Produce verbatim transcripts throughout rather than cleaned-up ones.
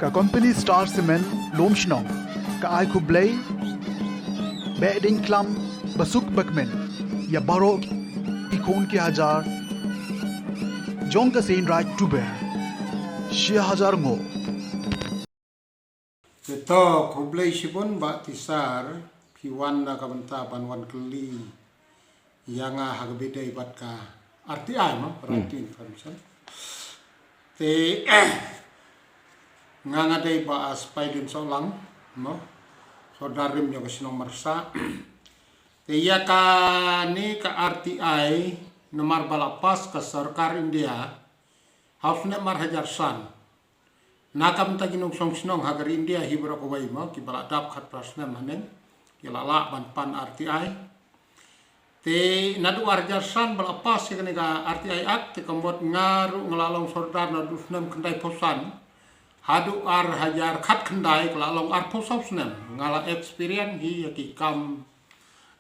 Ka company Star Cement Lumshnong ka ai khublei beh ding klam ba suk ba kmen ïa baroh ki khun ki hajar jong ka Seinraij Tuber. Shi hajar nguh. Te to, khublei shibun Bah Tisar, phi wan na ka bynta ban wan kylli ïa nga ha kaba ïadei bad ka R T I mo, Right to Information. Te nga nga dei Bah Spiedon Sohlang mo, sordar rim jong ka shnong Marsah. Te ïa kane ka R T I namar ba la pass ka sorkar India ha u snem ar hajar san. Na ka bynta ki nongshong shnong ha ka ri India hi baroh kawei mo, kiba la dap khatphra snem haneng ki la lah ban pan R T I. Te naduh ar hajar san ba la pass ïa kane ka R T I Act, te ka mut nga ruh nga la long sordar naduh snem khyndaiphew san haduh ar hajar khatkhyndai, ka la long arphew saw snem. Nga la experience hi ïa ki kam,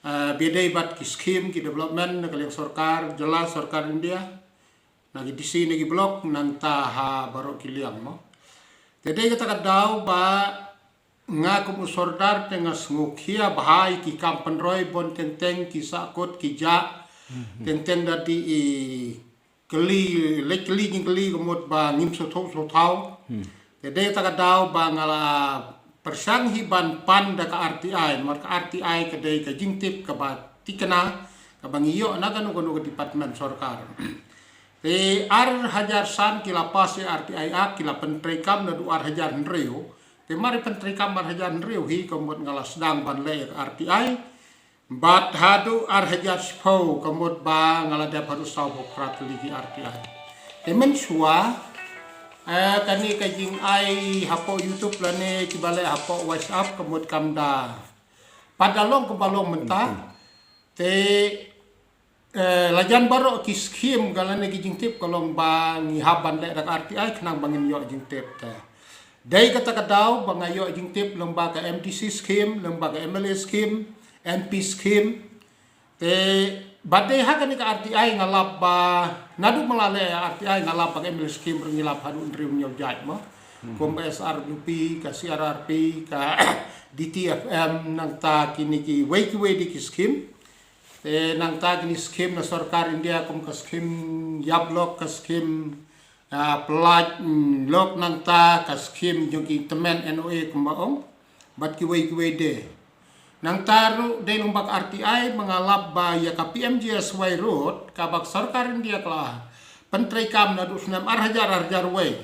eh, ba ïadei bad ki scheme, ki development na ka liang sorkar jylla, sorkar India, na ki D C, na ki block, nangta ha baroh ki liang mo. Te dei kata ka daw ba nga kum u sordar te nga sngewkhia bha ïa ki kam pynroi bun teng teng, ki sahkut ki jah, teng teng da dei i kylli, leit kylli jingkylli ka mut ba ngim sngewthuh sngewthaw. Te dei kata ka daw ba nga la pyrshang hi ban pan da ka R T I, namar ka R T I ka dei ka jingtip kaba thikna kaba ngi ïoh na kano kano ka department sorkar. Te ar hajar san ki la pass ïa R T I Act, ki la pyntreikam naduh ar hajar hynriew. Te mar i pyntreikam ar hajar hynriew hi ka mut nga la sdang ban leh ïa ka R T I. Bad haduh ar hajar shiphew ka mut ba nga la dep haduh sawphew phra tylli ki R T I. Te mynshuwa, eh, kane ka jingai hapoh YouTube lane kiba leh hapoh WhatsApp ka mut kam da pat da long kumba long mynta. Te, eh, la jan baroh ki scheme ka lane ki jingtip ka long ba ngi hap ban leh da ka R T I khnang ba ngin ïoh jingtip te. Dei kata ka daw ba nga ïoh jingtip lyngba ka M D C scheme, lyngba ka M L A scheme, M P scheme. Te ba dei ha kane ka R T I nga lap ba naduh ba la leh R T I nga lap ba ka M L A scheme ruh ngi lap haduh hynriew hynñiew jait mo. Kum ka S R W P, ka C R R P, ka D T F M, nangta kine kiwei kiwei de ki scheme. Te nangta kine scheme na sorkar India kum ka scheme ïap lok, ka scheme, ah, pyllait, mm, lok, nangta ka scheme jong ki tymmen N O A kumba ong. Bad kiwei kiwei de. Nangta ruh dei lyngba ka R T I ba nga lap ba ïa ka P M G S Y road kaba ka sorkar India ka la pyntreikam naduh snem ar hajar, ar hajar wei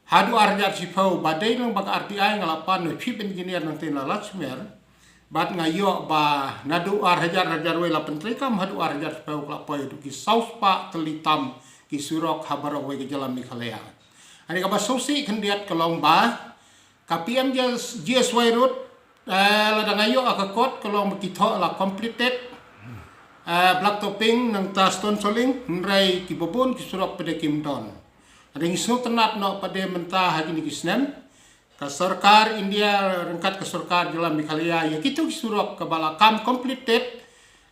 haduh ar hajar shiphew, ba dei lyngba ka R T I nga la pan u chief engineer nangta na Lachmer. Bad nga ïoh ba naduh ar hajar, ar hajar wei la pyntreikam haduh ar hajar shiphew ka la poi haduh ki saw spah tylli tam ki surok ha baroh kawei ka jylla Meghalaya. Hynrei kaba sngewsih khyndiat ka long ba ka P M G S Y road, eh, lada nga ïoh ha ka kot ka long ba ki thoh la completed, eh, blacktopping nangta stone soling, hynrei kiba bun ki surok pat de kim don. Hynrei ngi sngewtynnat noh pat de mynta ha kine ki snem ka sorkar India ryngkat ka sorkar jylla Meghalaya ïa kito ki surok kaba la kam completed,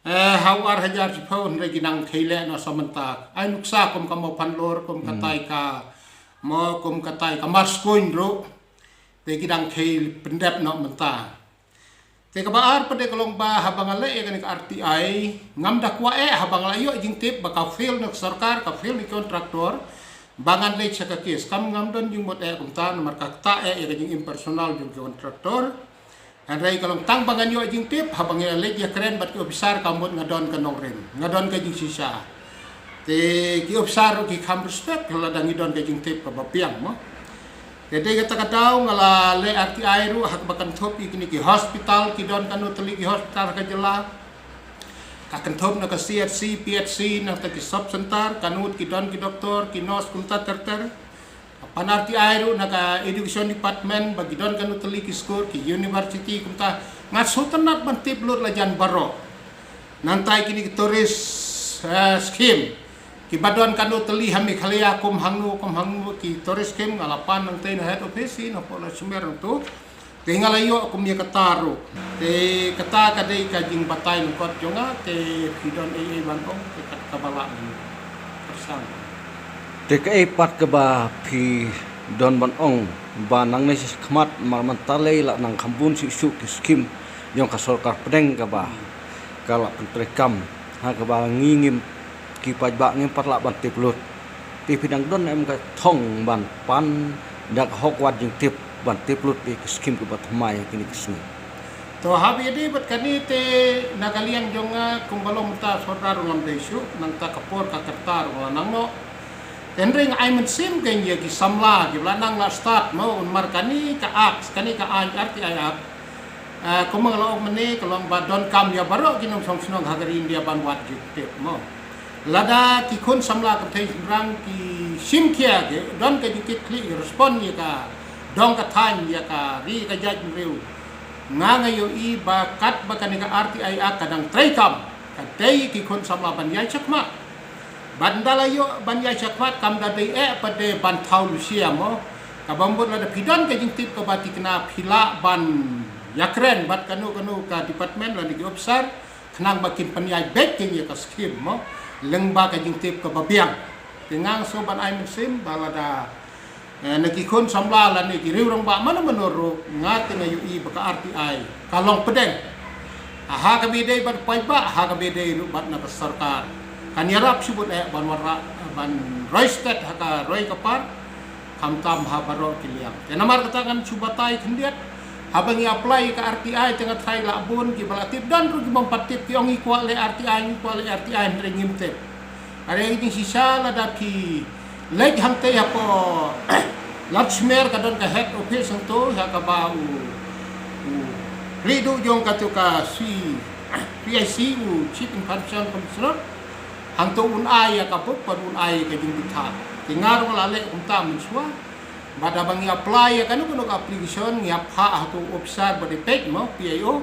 eh, ha u ar hajar shiphew hynrei ki dang khie leh noh sa mynta. Ai nuksa kum ka Mawphanlur, kum katai ka, mo, kum katai ka Marskuin ruh. Te ki dang khie pyndep noh mynta. Te kaba ar pat de ka long ba haba nga leh ïa kane ka R T I ngam da kwah eh, haba nga la ïoh jingtip ba ka fail na ka sorkar, ka fail na ki contractor, ba ngan leit sha ka case. Kam ngam don jingmut eh kumta namar ka ktah eh ïa ka jingim personal jong ki contractor. Hynrei ka long tang ba ngan ïoh jingtip, haba nga leit ïakren bad ki officer ka mut nga don ka nongrim, nga don ka jingshisha. Te ki officer ruh ki kham respect lada ngi don ka jingtip kaba biang mo. Te dei kata ka daw nga la leh R T I ruh ha kaba kynthup ïa kine ki hospital, ki don kano tylli ki hospital ha ka jylla. Ka kynthup na ka C H C, P H C, nangta ki sub center, kano ki don ki doktor, ki nurse kumta ter ter. Pan R T I ruh na ka education department ba ki don kano tylli ki skul, ki university kumta. Nga sngewtynnat ban tip lut la jan baroh. Nangta kine ki tourist, eh, scheme. Kiba don kano tylli ha Meghalaya kum hangno kum hangno ki tourist scheme nga la pan nangta na head office hi na pok la smer nangtu. Te nga la ïoh kum ïa kata ruh. Te kata ka dei ka jingbatai lyngkot jong nga, te phi don ei ei ban ong, te kat kaba lah ngi pyrshang. Te kaei pat kaba phi don ban ong Ba nangne sha khmat mar mynta lei la nang kham bun shuh shuh ki skim jong ka sorkar pdeng kaba ka la pyntreikam, ha kaba ngi ngim, ki paidbah ngim pat lah ban tip lut. Te phi dang don em ka thong ban pan da ka hok wat jingtip ban tip lut ïa ki skim kiba thymmai ha kine ki sngi? To, haba ïadei bad kane te, na ka liang jong nga kumba long mynta sorkar ruh ngam dei shuh, nangta ka por ka rta ruh la nang noh. Te hynrei nga ai mynsiem kein ïa ki samla kiba la nang la start mo, un mar kane ka Act, kane ka aiñ R T I Act. Ah, kumba nga la ong mynne, ka long ba donkam ïa baroh ki nongshong shnong ha ka ri India ban wad jingtip mo. Lada ki khun samla kynthei shynrang ki shim khia, ki don ka jingkitkhlieh, ki respond ïa ka dong ka thaiñ, ïa ka ri ka jaitbynriew, nga nga ïohi ba katba kane ka R T I Act ka dang treikam, ka dei ki khun samla ban ïaid shakhmat. Bad ynda la ïoh ban ïaid shakhmat, kam da dei eh pat de ban thaw lusia mo. Kaba mut lada phi don ka jingtip kaba thikna, phi lah ban ïakren bad kano kano ka department lane ki ophisar, khnang ba kin pynïaid beit kein ïa ka skim mo, lyngba ka jingtip kaba biang. Te nga nga sngewbha ban ai mynsiem ba lada, eh, na ki khun samla lane ki riew rangbah mano mano ruh, nga te nga ïohi ba ka R T I ka long pdeng. Ha kaba ïadei bad paidbah, ha kaba ïadei ruh bad na ka sorkar, kan ïarap shibun eh ban wanrah, ban roi stet ha ka roi ka par, khamtam ha baroh ki liang. Te namar kata ngan shu batai khyndiat, haba ngi apply ka R T I te nga tharai la bun kiba la tip, don ruh ki bym pat tip, ki ong ngi kwah leh R T I, ngi kwah leh R T I, hynrei ngim tip. Are ïa ki jingshisha lada phi leit hangtei hapoh Ladthadlaboh ka don ka head office hangto, ha kaba u, u riew duh jong kato ka C, P I C, u Chief Information Commissioner, hangto un ai ïa ka bok bad un ai ïa ka jingbthah. Te nga ruh nga la leh kumta mynshuwa. Bad haba ngi apply ïa kano kano ka application, ngi ap ha hato u ophisar ba dei peit mo, P I O.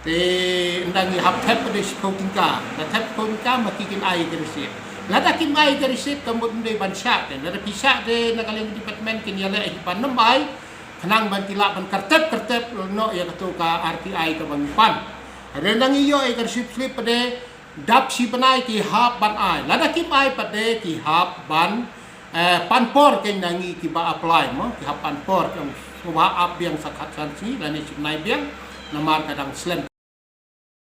Te ynda ngi hap thep pat de shiphew tyngka, da thep shiphew tyngka ma ki kin ai ka receipt. Lada kim ai ka receipt ka mut ym dei ban shah te, lada phi shah te na ka liang department kin ïaleh hi ban ym ai, khnang ban ki lah ban kyrtep kyrtep noh ïa kato ka R T I kaba ngi pan. Hynrei ynda ngi ïoh ïa ka receipt slip pat de, dap shi bnai ki hap ban ai. Lada kim ai pat de ki hap ban, eh, pan por kein na ngi kiba apply mo, ki hap pan por, ki ong sngewbha ap biang sa khatsan sngi lane shi bnai biang, namar ka dang slem.